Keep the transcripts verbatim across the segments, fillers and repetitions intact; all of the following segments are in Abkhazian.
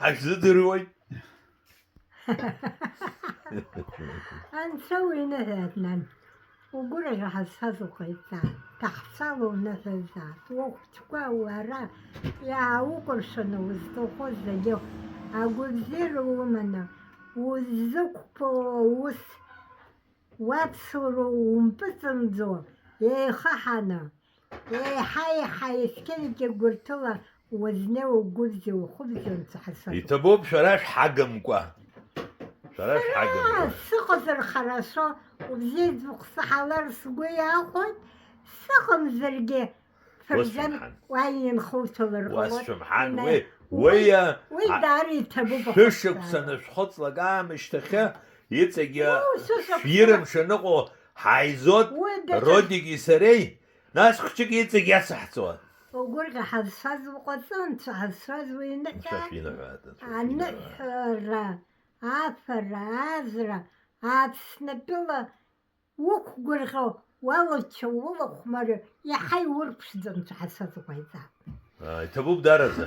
Ҳашәзыдыруеит. Анцәа уиныҳәааит, нан. Угәырӷьо ҳазфаз уҟаиҵааит, даҳцало уныҳәазааит, ухәыҷқәа уара иааукәыршаны узҭаху зегьы агәабзиара уманы, уззықәԥо аус уацло умпыҵымӡо, еихаҳаны, еиҳа-еиҳа есқьынгьы гәырҭәыла узнеи угәыбзиа ухәыбзиа анцәа ҳасаб. Иҭабуп шәара шәҳагымкәа. Шәара шәҳагымкәа. Сыҟазар харашо, убзиаӡбахә саҳалар сгәы иахәоит, сыҟамзаргьы фырзан уа инхуҭәалар ҟалоит. Уасцәымҳан, уи, уи, уи, уи даара иҭабуп. Шәышықәса анышәхыҵлак аамышьҭахьы, иҵегьы шәирымш аныҟоу ҳаизот, Родики сареи, нас хәҷык иҵегь иацаҳҵауа. Угәырӷьа ҳазшаз уҟаҵо, анцәа ҳазшаз уиныҳәа. Анцәа шәиныҳәа, анцәа шәиныҳәа. Аныҳәара, афара, азра, Аԥснатәыла уқәгәырӷьо, уалаччо, улахәмарио, иаҳа иурԥшӡо анцәа ҳазшаз уҟаиҵап. Ааи, иҭабуп дараӡа.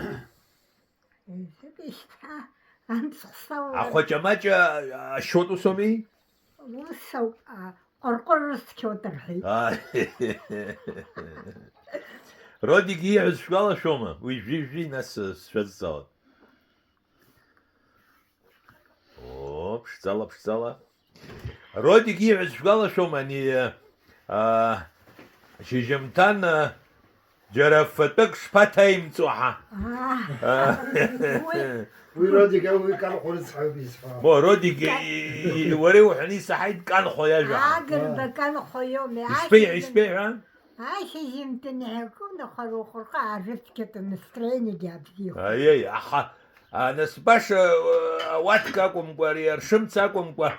Ишьҭа амцхә сауа. Ахәаҷамаҷа ашьоит усоми? Ус ауп, а, ҟырҟыр рыцқьоит рҳәеит. Ааи. Родик ииҳәаз шәгәалашәома? Уи жәи-жәи нас сшәазҵаауан. Оо, ԥшӡала, ԥшӡала. Родик ииҳәаз шәгәалашәома, ани, а, шьыжьымҭан, а, џьара фатәык шԥаҭаимҵо ҳа? Аа. А. Уи, уи Родик, уи Канхәа рыцҳа ауп изҳәо. Бо, Родик, и, и, уара иуҳәаны исаҳаит Канхәа иажәа. Агрба Канхәа иоуми, ишԥеиҳәа, ашьыжьымҭан. Ишԥеиҳәа? Ашьыжьымҭан иҳәақәоу нахәара ухырҟа арыцқьатәы настроениагьы абзиахоит. Аиеи, аха, а, нас баша, а, ауатка акәымкәа, ари аршымца акәымкәа,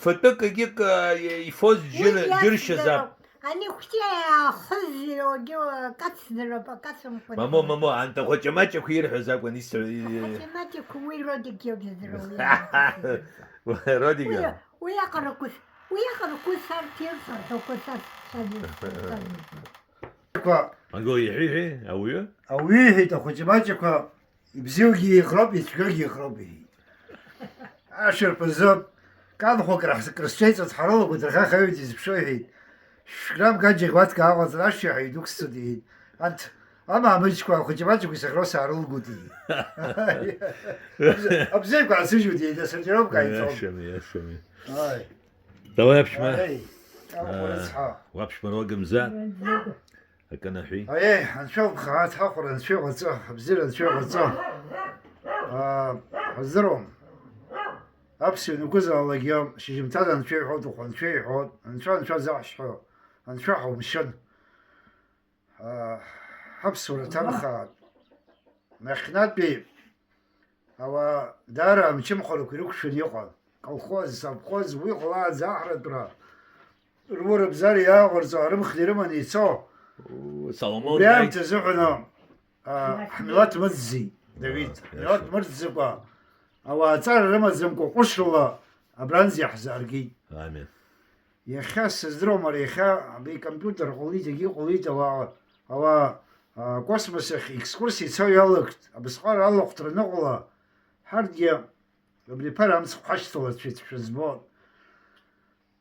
фатәык егьык, а, ифоз џьыр-, џьыршьазаап. Ани хәҷы аахызҩогьы акацзароуп, акацымкәа. Мамо, мамо, анҭ ахәаҷамаҷақәа ирҳәаз акәын исҳәо. Ахәаҷамаҷақәа уи Родик иоуп изыруа, уи акацызароуп. Родик. Уи, уи аҟара кәыс-, уи аҟара кәыс арҭ ирҳәо ҳәа кәыс ас-, ас-, Ма-, Маго иҳәеи, иҳәеи, ауаҩы? Ауаҩы иҳәеит, ахәыҷы-маҷақәа ибзиоугьы еиӷроуп, ицәгьоугьы еиӷроуп, иҳәеит. Ашарԥазы, канхәак раҳ-, крысҿеиҵоит, ҳарылагәыҭырхаха аҩ дизыԥшуа, иҳәеит. Шә-грамм ганџьа ӷәӷәаҭк ааҟаҵан, ашьшьыҳәа идәықәсҵоит, иҳәеит. Анҭ, амаамыџьқәа, ахәыҷы-маҷқәа исыхьроу саарылгоит, иҳәеит. Абзиақәа аасыжьуеит, иҳәеит, асортировка ааиҵом. Иашами, иашами. Ааи. Давай аԥшәма. Ааи, Канхәа рыцҳа. Уаԥшәма руагымзар. Акы анаҳәи. Аиеи, анцәа лыԥхаа дҳахәар, анцәа иҟаҵа, абзиара анцәа иҟаҵа. Аа, ҳаздыруам. Аԥсуа ианакәызаалакгьы, шьыжьымҭан анцәа иҳәоит, уахәа анцәа иҳәоит, анцәа, анцәа заҳшьҳәо, анцәа ҳаумшьын. Аа, ҳаԥсуара ҭархааит. Нахьхьнатәи Ауаа даара амчымхарақәа ирықәшәаны иҟан. Колхоз, совхоз, уи ҟалаанӡа аҳратәра рура-бзара иааҟарҵо арымхны ирыманы ицо. Уу, Соломон убри дааит. Аамҭазыҳәаны, а, ҳмилаҭ мыӡӡеит, Давид. Аа, ҳмилаҭ иашоуп. Мырӡӡакәа, ауаа ҵара рымаӡамкәа ҟәышрала абранӡа иаҳзааргеит. Амин. Иахьа сыздыруам, ара иахьа абри икомпиутер ҟалеит, егьи ҟалеит, ауаа, ауаа, а, космос ахь екскурсиа ицо иалагт, абасҟак алахәҭра аныҟала, ҳарҭгьы абри аԥара амцхә ҳашьҭаларц шәызбон.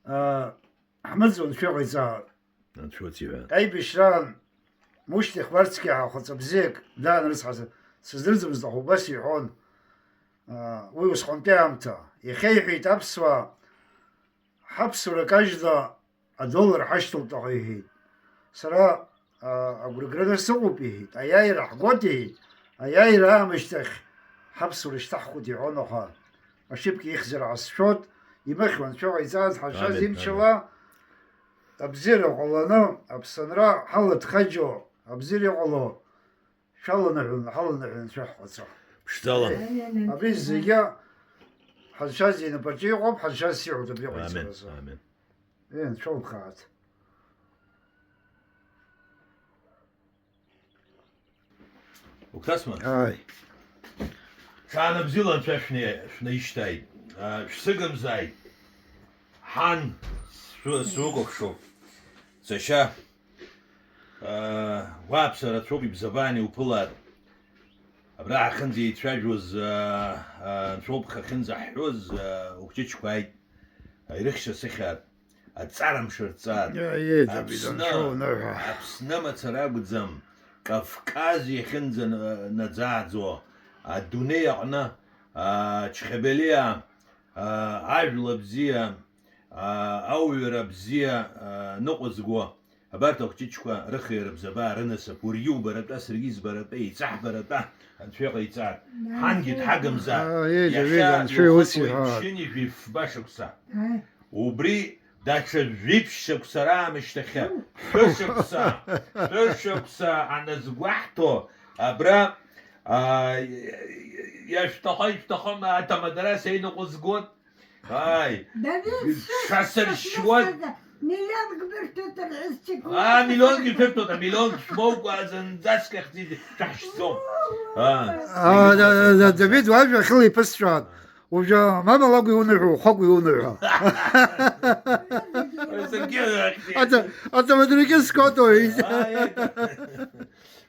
А, ҳмыӡуан шәыҟаиҵаа. Анцәа уци ҳәа. Аибашьраан Мушьҭ ихәарцқьа ҳахәаҵа бзиак даан рыцҳа, сыздырӡомызт, аха убас иҳәон. А, уи усҟантәи аамҭа. Иахьа иҳәеит аԥсуаа, ҳаԥсуара кажьла адоллар ҳашьҭалт, аха иҳәеит. Сара, а, агәра граны сыҟоуп, иҳәеит. Аиааира ҳгоит, иҳәеит. Аиааира аамышьҭахь ҳаԥсуара шьҭаҳхуеит, иҳәон, аха ашьыԥк ихьзар ҳазшәоит, имыхьуан, анцәа иҟаиҵаз ҳазшаз амчала, абзиара ҟаланы, аԥсынра ҳаладхаџьо, абзиара иҟало, шәаланаҳәон, ҳаланаҳәон анцәа ҳҟаҵо. Ԥшӡала. Абри зегьы ҳазшаз инапаҿы иҟоуп, ҳазшаз сиҳәоит абри ҟаиҵаразы. Амин, амин. Е, анцәа лыԥхааит. Угәҭасма? Ааи. Ҽаанбзиала анцәа шәне-, шәнаишьҭааит. А, шәсыгымзааит. Ҳан, сшәы-, сукәыхшоуп. Сашьа, Уааԥса рацәоуп, ибзабаан иуԥылар. Абра ҳахьынӡа еицәажәоз, анцәоуп хахьынӡа ҳҳәоз, ухәҷыҷқәа ааит. Ирыхьша сыхьаат. Аҵара мшырҵар. Аԥсны, Аԥсны мацара акәӡам, Кавказ иахьынӡанаӡааӡо, адунеи аҟны, Чхебелиа, ажәла бзиа, ауаҩра бзиа ныҟәызго, абарҭ ахәҷыҷқәа рыхҩа рыбзабаа рынасыԥ, уаргьы убаратәа, саргьы избаратәа, еиҵаҳбаратәа Анцәа иҟаиҵааит. Ҳангьы дҳагымзааит. Иахьа лыхәыцуа ҩыншьынҩажәи фба шықәса. Убри даҽа жәиԥшь шықәса раамышьҭахьы, шәышықәса, шәышықәса аназгәаҳҭо, абра, аа, иашәҭахо, ишәҭахом, аҭамадара сеиныҟәызгон. Ааи. Давид, шәа-, шәасыршьуан. Миллионк бырҭоит рҳәыс чықәла. Аа, миллионк ишәырҭоит, амиллионк шәмоукәа зынӡаск ахьӡ-, шәаҳшьӡом. Аа. Аа, да, да, да, Давид, уажәа ахьыла иԥысҵәаан. Уажәы мама лакәу иуныҳәо, ухакәу иуныҳәо. Саргьы ахьӡ-, Аца, аца мадригьы скотои. Ааи.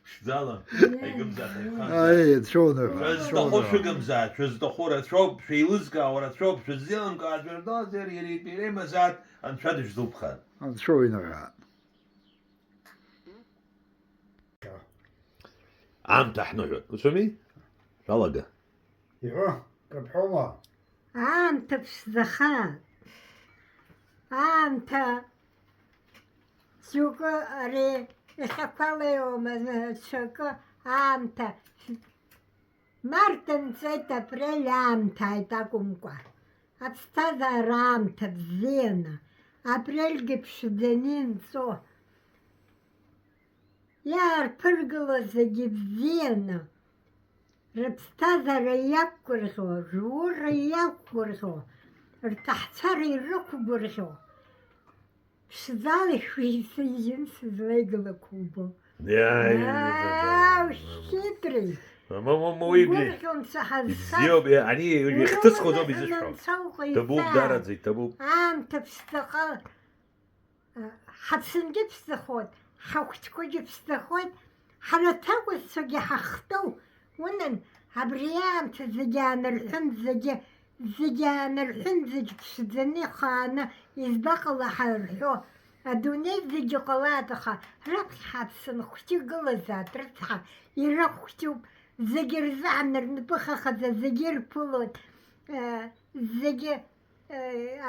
Ԥшӡала, ҳаигымзааит, ҳаихамзааит. Аи, цәоуныҳәа, шәызҭаху цәоуныҳәа. Шәыгымзааит, шәызҭаху рацәоуп, шәеилызкаауа рацәоуп, шәыззеилымкаауа жәардоуазар, иара итәы иреимазааит, Анцәа дышәзылԥхааит. Анцәа уиныҳәааит. Аамҭа ҳныҳәоит, уцәами? Шәалага. Иҳәо, кабҳәома? Аамҭа ԥшӡахааит. Аамҭа, џьоукы ари иахьақәала иоума, ҽакы аамҭа. Март нҵәеит, апрель аамҭа ааит акәымкәа. Аԥсҭазаара аамҭа бзианы, апрельгьы ԥшӡаны инҵәо. Иаарԥыргыло зегьы бзианы, рыԥсҭазаара иақәгәырӷьо, рурра иақәгәырӷьо, рҭаҳцәара ирықәгәырӷьо, ԥшӡала шәи-, шәи-, сызлеигалақәоу убо. Иааи, Аа, хитрый. Ма, ма, ма, уигьы Гәырӷьон саҳазцаз. Ибзиоуп, иа-, ани, уи Уи ихҭысхуеит ауп изысҳәо. Анцәа уҟаиҵаа. Ҭабуп, дараӡагь ҭабуп. Аамҭа ԥсҭаҟа. Ҳаԥсынгьы ԥсӡахоит, ҳахәыҷқәагьы ԥсӡахоит, ҳара аҭакәажәцәагьы ҳахтәоу, унан, абри аамҭа зегьы аанарҳәын, зегьы, зегьы аанарҳәын, зегь ԥшӡаны ихааны, избаҟала ҳарҳәо, адунеи зегьы ҟалааит, аха раԥхьа ҳаԥсны хәҷы гылазаат, рыцҳа, ирахәҷуп, зегьы рзаҳан рнапы хахаӡа, зегьы ирԥылоит, э, зегьы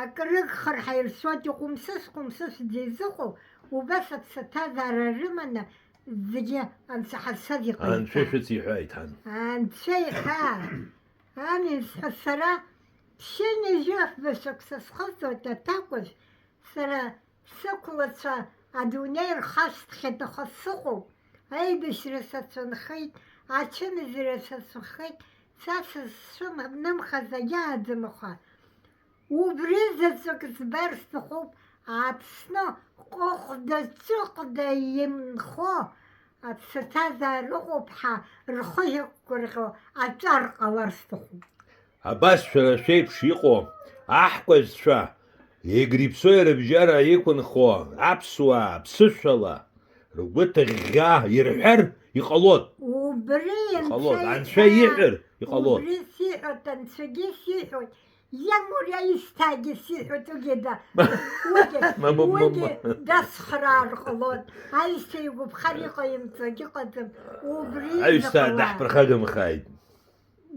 Акрыгхар ҳаиршоит, иҟәымсыс-ҟәымсысӡа изыҟоу, убас аԥсаҭазаара рыманы зегьы анцәа ҳазшаз иҟаиҵа. Анцәа шәыцеиҳәааит, ҳан. Анцәа иҳәа. Амин, сҳәа сара, ԥшьынҩажәи фба шықәса схыҵуеит аҭакәажә, сара сықәлацәа адунеи рхашҭхьеит, аха сыҟоуп, аибашьра сацәынхеит, ачымазара сацәынхеит, са сызшәымнымхаз агьааӡам, аха Убри заҵәык збар сҭахуп, Аԥсны ҟыҟәда-ҵәыҟәда инхо аԥсаҭазаара ыҟоуп ҳәа рхы иақәгәырӷьо аҿар ҟалар сҭахуп. Абас шәара шәеиԥш иҟоу аҳкәажәцәа, егьырԥсои рыбжьара иқәынхо аԥсуаа ԥсышәала, ргәы ҭыӷьӷьаа ирҳәар иҟалоит. Убри Иҟалоит. Анцәа Анцәа иҳәа, иҳәар иҟалоит. Убри сиҳәоит, Анцәагьы сиҳәоит, иамур аҩсҭаагьы сиҳәоит, уигьы да-, уигьы, Ма, ма, ма, уигьы ма. Дацхраар ҟалоит. Аҩсҭаа игәаԥхар иҟаимҵогь ыҟаӡам. Убри Аҩсҭаа иҟалааит. Даҳԥырхагамхааит.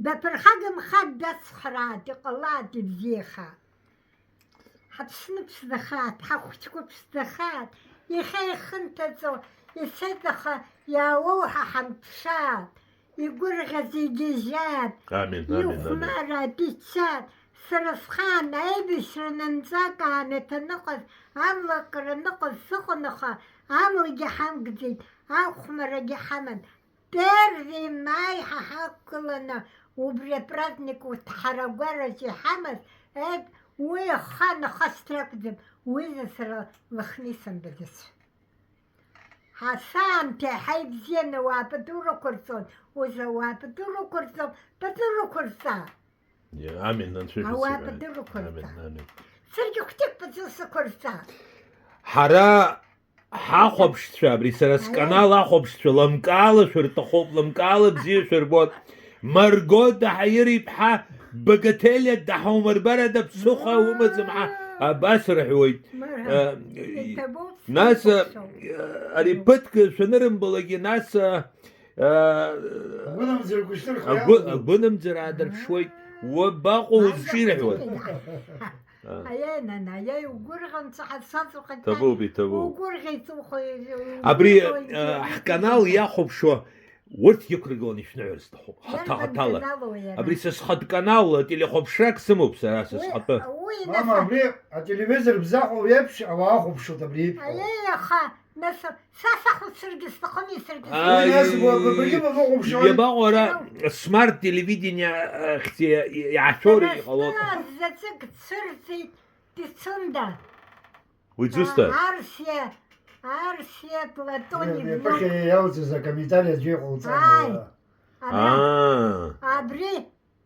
Даԥырхагамхааит, дацхраат, иҟалааит, ибзиахааит. Ҳаԥсны ԥшӡахааит, ҳахәыҷқәа ԥшӡахааит, иахьа ихынҭаҵо ицеит, аха иаауоу ҳа ҳамԥшааит, игәырӷьаӡа игьежьааит, Амин, амин, амин. Ихәмарааит, иччааит, сара схаан аибашьра нанҵак аамеҭ аныҟаз, амлакра аныҟаз сыҟан, аха амлагьы ҳамгӡеит, ахәмарагьы ҳаман. Первый май ҳа ҳақәгыланы убри апраздник уҭҳарагәараҿы иҳамаз, егь, уи аха нахыс ракәӡам, уи за сара лыхнеи санбагьыцәа. Ҳасаамҭеи ҳаибзианы уаа пату рықәырҵон, уза уаа пату рықәырҵон, пату рықәырҵа! Амин, Анцәа Ауаа шәыццакы. Пату рықәырҵа! Амин, амин. Саргьы хәҭык пату сықәырҵа! Ҳара Ҳахәаԥшцәа, абри сара сканал ахәаԥшцәа, лымкаала шәырҭахуп, лымкаала бзиа шәырбоит. Марго Даҳаир-иԥҳа, Богателиа даҳаумырбарада, ԥсыхәа умаӡам ҳәа абас рҳәоит. Э, нас, э, ари ԥыҭк шәанырымбалакгьы, нас, э, э, агәынамӡара аадырԥшуеит. Уабаҟоу узҿирҳәуа? Аиеи, нана, аиеи, угәырӷьан, саҳаҭ саҵәахит. Ҭабуп, иҭабуп. Угәырӷьа иҵухо, абри, угәырӷьо, э, ҳканал иахәаԥшуа, урҭ иқәыргыланы ишәныҳәар сҭахуп. Ҳаҭа-, иарбан ҳаҭала. Каналу иара? Абри са схатә канал, телехәаԥшрак сымоуп сара, са схатәы. Уи, уи Мама, нас, абри ателевизор бзахәа еиԥш ауаа хәаԥшуеит абри еиԥш. Аиеи, аха, нас, са сахәаԥшыргьы сҭахым, исыргьы. Ааи, уи нас, ба-, ба-, ба-, ба-, бахәаԥшуеит. Иабаҟоу ара, смарт телевидение, э, хьӡы иаашәоур иҟалоит. Сара стәы заҵәык цәырҵит. Пицунда. Уи ӡысҭа? А, Арсиа, Арсиа Платоник. Иахьа иалҵыз акомментариа аӡәы иҟауҵама? Ааи. Абра. Аа. Абри,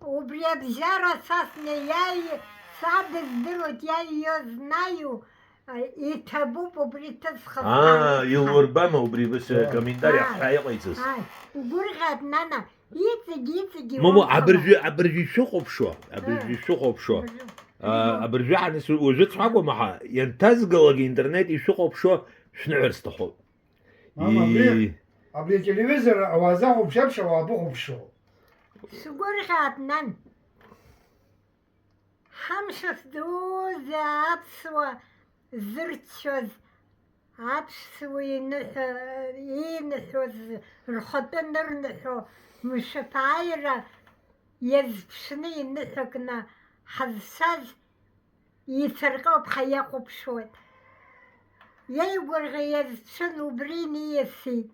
убри абжьара са снеиааи, саб здыруеит, я её знаю, а, иҭабуп убри ҭысхыз. Аа, ҳәа. Илурбама убри быс, да, акомментариа, ааи, ҳәа иҟаиҵаз? Ааи, угәырӷьааит, нана, иҵегь, иҵегь. Момо, иуамҭала. Абыржәы, абыржәы ишәыхәаԥшуа, абыржәы, э, ишәыхәаԥшуа. Абыржәы. А, абыржәы ҳаныс-, уажәы цәакәым, аха ианҭазгалак интернет ишәыхәаԥшуа шәныҳәар сҭахуп. Мама, абри, и- абри ателевизор ауаа захәаԥш еиԥш ауаа быхәаԥшуа. Сгәырӷьааит, нан. Ҳамш дуӡӡа аԥсуа зырччоз, аԥсуа иныҳәа-, ииныҳәоз, рхатәы анырныҳәо, мшәаԥааира иазԥшны иныҳәакны ҳазшаз ицырҟьоуп ҳәа иахәаԥшуеит. Иеигәырӷьа иазԥшын, убри иниасит.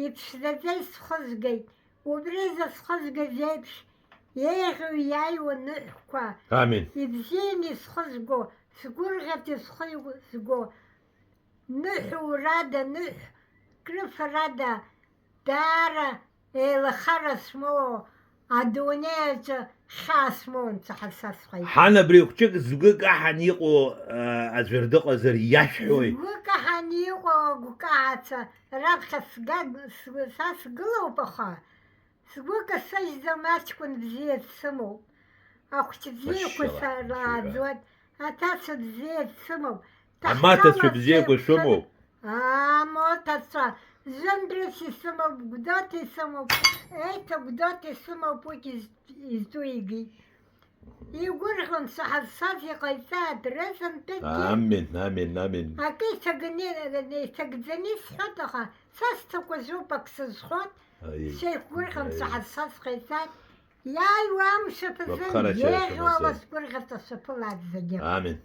Иԥшӡаӡа исхызгеит, убри зысхызгаз еиԥш, еиӷьу иааиуа ныҳәқәа. Амин. Ибзианы исхызго, сгәырӷьаҭа исхызго, ныҳәоурада, ныҳә крыфарада, даара еилахара смоуа, адунеи аҿы хьаа смоуа, анцәа ҳасасхәа иҳәа. Ҳан абри хәҷык згәы каҳан иҟоу, а, аӡәыр дыҟазар иашәҳәои? Згәы каҳан иҟоу агәкаҳацәа раԥхьа сга-, сгәы, са сгылоуп, аха сгәы касыжьӡом, аҷкәын бзиа дсымоуп. Ахәыҷ бзиақәа сара лааӡуеит, аҭаца бзиа дсымоуп. Амаҭацәа бзиақәа шәымоуп. Амаҭацәа, Жандрес исымоуп, Гәдоуҭа исымоуп, еиҭа Гәдоуҭа исымоуп, уигьы из-, изтәу егьи. Игәырӷьон саҳазшаз иҟаиҵааит, рызынтәыкгьы. Амин, амин, амин. Акы иҭаганы, иҭагӡаны исҳәоит, аха са сҭакәажәуп, ак сызхоит, аи, сеиқәгәырӷьон, аи, саҳазшаз ҟаиҵааит. Иааиуа амш аҭазын, гәаԥхарачара еиӷьу ала шәымазааит. Сгәырӷьаҵәа шәаԥылааит зегьы. Амин.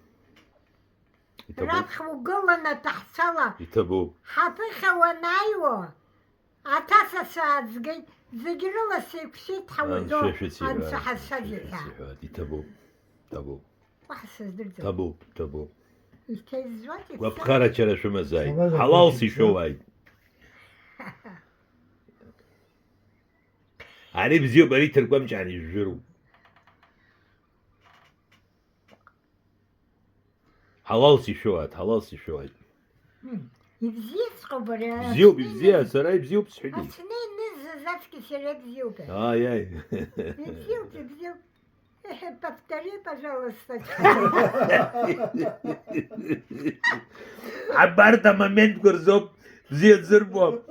Иҭабуп. Раԥхьа угылан аҭаҳцәала. Иҭабуп. Ҳаԥыхьа уанааиуа, аҭаца сааӡгеит, зегь рыла сеиқәшәеит ҳауадо, анцәа шәыцеиҳәа, анцәа ҳазшаз анцәа иҳәа. Шәыцеиҳәа. Иҭабуп, ҭабуп. Уаҳа сыздырӡом. Ҭабуп, ҭабуп. Иҭеизжәуеит, иҭ-, гәаԥхарачара шәымазааит. Ҳалалс ишәоуааит. Ари бзиоуп, ари ҭыркәамҷаан ижәжәыроуп. Ҳалалс ишәоуааит, ҳалалс ишәоуааит. М, ибзиаҵәҟьоуп ари, бзиоуп, аҽны ибзиа, иныз-, сара ибзиоуп сҳәеит. Аҽны инызыз аҵкыс иара ибзиоуп. Ааи, ааи. Ибзиоуп, ибзиоуп. Повтори, пожалуйста. Абарҭ амоментқәа рзоуп бзиа дзырбо.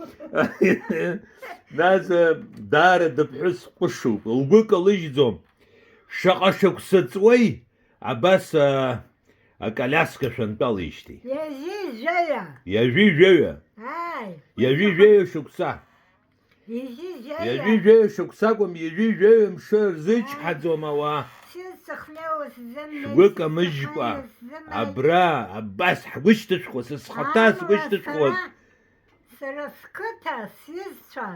Нас, даара дыԥҳәыс ҟәышуп, лгәы калыжьӡом. Шаҟа шықәса ҵуеи, абас, а, акалиаска шәантәалеижьҭеи? Ҩажәи жәаҩа. Ҩажәи жәаҩа. Ааи. Ҩажәи жәаҩа шықәса. Ҩажәи жәаҩа. Ҩажәи жәаҩа шықәса акәым, ҩажәи жәаҩа мшы рзычҳаӡом ауаа. Сызҵхмеуа сзымнеи, шәгәы камыжькәа, сызҵхмеуа сзымнеи. Абра, абас ҳгәышьҭышәхуа, сызхаҭа сгәышьҭышәхуа. Сара, сара сқыҭа, сҩызцәа,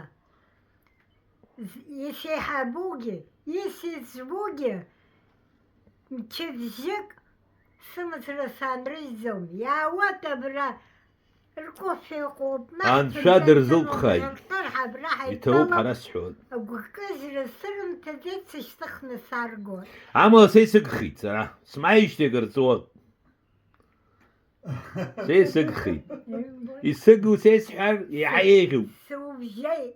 з-, исеиҳабугьы, исыӡбугьы, мчыбжьык сымацара санрыжьӡом. Иаауеит абра, ркофе ыҟоуп, анцәа дырзылԥхааит. Иҭабуп, ҳара сҳәоит. Агәкыжьра сырымҭаӡеит, сышьҭыхны саргоит. Амала са исыгхеит, сара. Смааижьҭеи акыр ҵуан. Са исыгхеит. Исыгу, са исҳәар, еиҳа еиӷьуп. Сыубжьеит.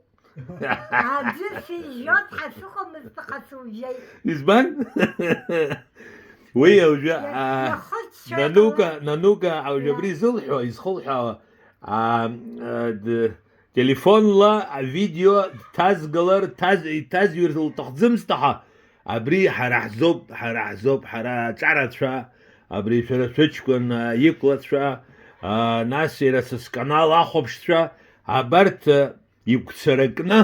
Аӡы сижьоит ҳәа сыҟамызт, аха сыубжьеит. Избан? Уи уажәы, Иа-, аа, иахыччоит Нанука, ала. Нанука уажәы Иа. Абри изылҳәо, изхылҳәаауа, аа, аа, д-, телефонла авидео дҭазгалар, дҭаз-, иҭазҩыр лҭахӡымызт, аха абри ҳара ҳзоуп, ҳара ҳзоуп, ҳара аҿарацәа, абри шәара шәыҷкәын, аа, иқәлацәа, аа, нас иара са сканал ахәаԥшцәа, абарҭ, аа, игәцаракны,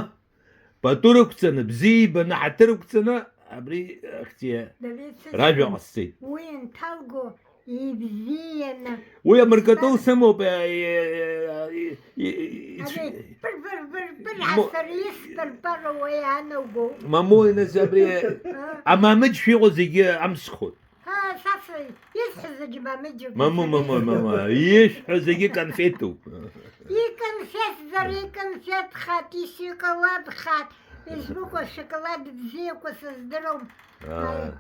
пату рықәҵаны, бзиа ибаны, ҳаҭыр ықәҵаны, абри, ахьӡи-, Давид, сыҷкәын, ражәа ҟасҵеит. Уи анҭалго, ибзианы. Уи амыркатыл сымоуп, э, э, э, э, э, Ари, пыр, пыр, пыр, пыр, мо-, ҳасыр исԥырпыруа иаанагоу. Мамоу, иныс абри, А? Амамыџь шәиҟоу зегьы амсхуеит. А, са сра исҳәо зегьы мамыџьоуп. Мамоу, мамоу, мамоу, ишәҳәо зегьы конфетуп. Иконфетзар, иконфетхааит, ишоколадхааит, избыкәу ашоколад бзиақәа сыздыруам. Аа.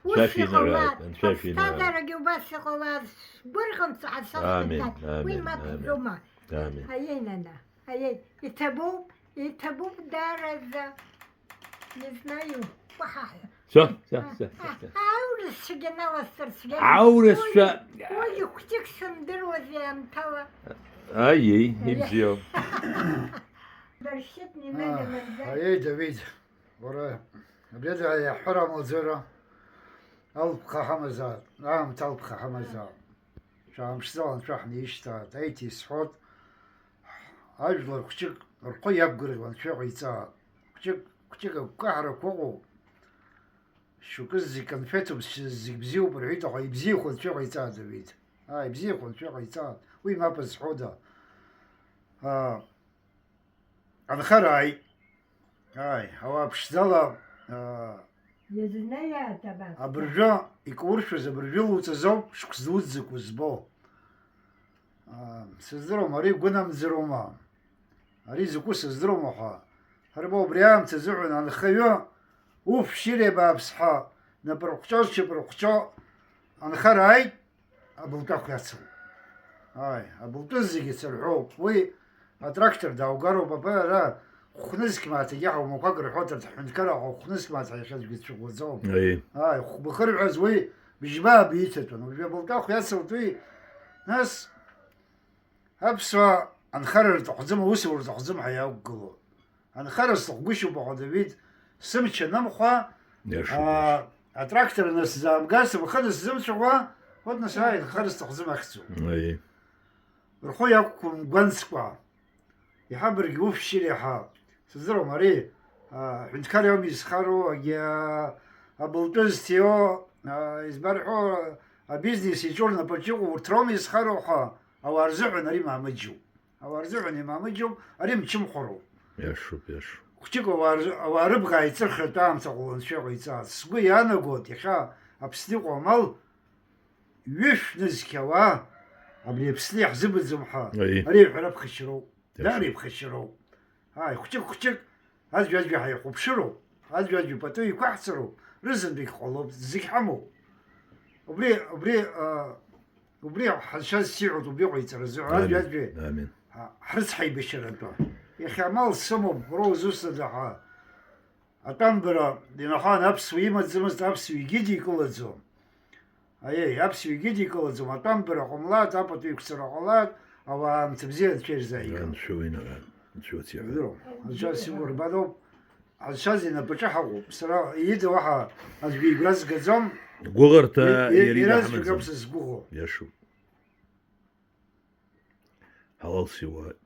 Ус иҟалааит, анцәа шәинагааит, анцәа шәинагааит. Аԥсҭазаарагьы убас иҟалааит, сгәырӷьон саҳасахьан, Амин, дад. Уи амин, мап амин. Зума. Амин. Аиеи, нана, аиеи, иҭабуп, иҭабуп даараӡа. Не знаю, уаҳа. Всё, всё, всё, всё, всё. А, аурысцәагьы наласҵарцәгьа. Аурысцәа. Уи, уи хәҷык сымдыруази аамҭала. Аиеи, ибзиоуп. Дыршьит, немедленно. А, аиеи, Давид. Уара, абри ада иаҳҳәар амуӡара, алԥха ҳамазаап, аамҭа алԥха ҳамазаап. Шәааԥшӡала анцәа ҳнеишьҭааит, аиҭа исҳәоит, ажәлар хәҷык рхәы иақәгәырӷьо анцәа иҟаиҵааит. Хәҷык, хәҷык агәкаҳарақәа ыҟоуп. Шьоукы зегь конфеҭуп, зегь бзиоуп рҳәеит, аха ибзиахо анцәа иҟаиҵааит, Давид. Ааи, ибзиахо анцәа иҟаиҵааит. Уи мап зҳәода? Аа, Анхара ааит. Ааи, ауаа ԥшӡала, аа, Иазнеиааит абас. Абыржәы икауршәыз абыржәы луҵазоуп шықәс дуӡӡак узбо. Аа, сыздыруам, ари гәынамӡароума? Ари закәу сыздыруам, аха ҳарба убри аамҭазыҳәан анхаҩы уф, шьыри абааԥс ҳәа напырҟәҷо-шьапырҟәҷо анхара ааит. Абылтәахә иацын. Ааи, абылтәы зегьы цырҳәоуп. Уи атрактор дааугароуп, абар ара хәнызқь мааҭ егьа ҳаумақәак рҳәоит, арҭ ҳҳәынҭқарра аҟа хәнызқь мааҭ ҳаихьазгьы дцәыӷәӷәаӡом. Аиеи. Ааи, хәба хырҳәаз уи бжьба-ааба иҭатәын. Уажәы абылтәахә иацылт уи, нас аԥсуаа анхара рҭахӡам, аусура рҭахӡам ҳәа иаақәгыло. Анхара сҭахгәышьоуп, аха, Давид, сымч анымхәа, Иашоуп, аа, иашоуп. Атрактор анысзаамга, сымхы анысзымцәаӷәа, вот нас, ааи, анхара сҭахӡам ахьӡуп. Аиеи. Рхәы иақәқәымгәанӡкәа, иҳабаргь уф, шьыри ҳәа. Сыздыруам, ари, аа, ҳәынҭқар иоума изхароу, агьи, аа, абылтәы зҭиуа, аа, избан рҳәо, абизнес иаҿу рнапаҿы иҟоу урҭ роума изхароу ҳәа, ауаа рзыҳәан ари мамыџьоуп. Ауаа рзыҳәан имамыџьоуп, ари мчымхәароуп. Иашоуп, иашоуп. Хәҷык ауаа рзы-, ауаа рыбӷа ааиҵырхратәы аамҭа ҟаланы анцәа иҟаиҵааит. Сгәы иаанагоит, иахьа Аԥсны иҟоу амал ҩышә нызқь ауаа, абри Аԥсны иаҳзымаӡам ҳәа, Аи. Ари аҳәара ԥхашьароуп. Иашоуп. Даара иԥхашьароуп. Ааи, хәҷык-хәҷык аӡәи-аӡәи ҳаихәаԥшыроуп, аӡәи-аӡәи пату еиқәаҳҵароуп, рызынтәык ҟалоуп, зегь ҳамоуп. Убри, убри, а, убри ҳаншьаз сиҳәоит, убри ҟаиҵаразы ҳәа, Амин. Аӡәи-аӡәи, Амин. А, ҳрыцҳаибашьаратәы. Иахьа амал сымоуп, уара узусҭада ҳәа. Атәамбара, инахан аԥсуа имаӡамызт, аԥсуа егьидикылаӡом. Аиеи, аԥсуа егьидикылаӡом, атәамбара ҟамлааит, апату еиқәҵара ҟалааит, ауаа аамҭа бзиа анцәа ирзааигап. Анцәа уинаган, анцәа уцәиаган. Идыруам, анцәа сигәырбаноуп, анцәа зегь инапаҿы ҳаҟоуп. Сара ида уаҳа аӡәгьы игәра згаӡом. Гәыӷырҭа И-, и-, иара иразшәа иҳамаӡам. Гап сызгәыӷуа. Иашоуп. Ҳалалс иуааит.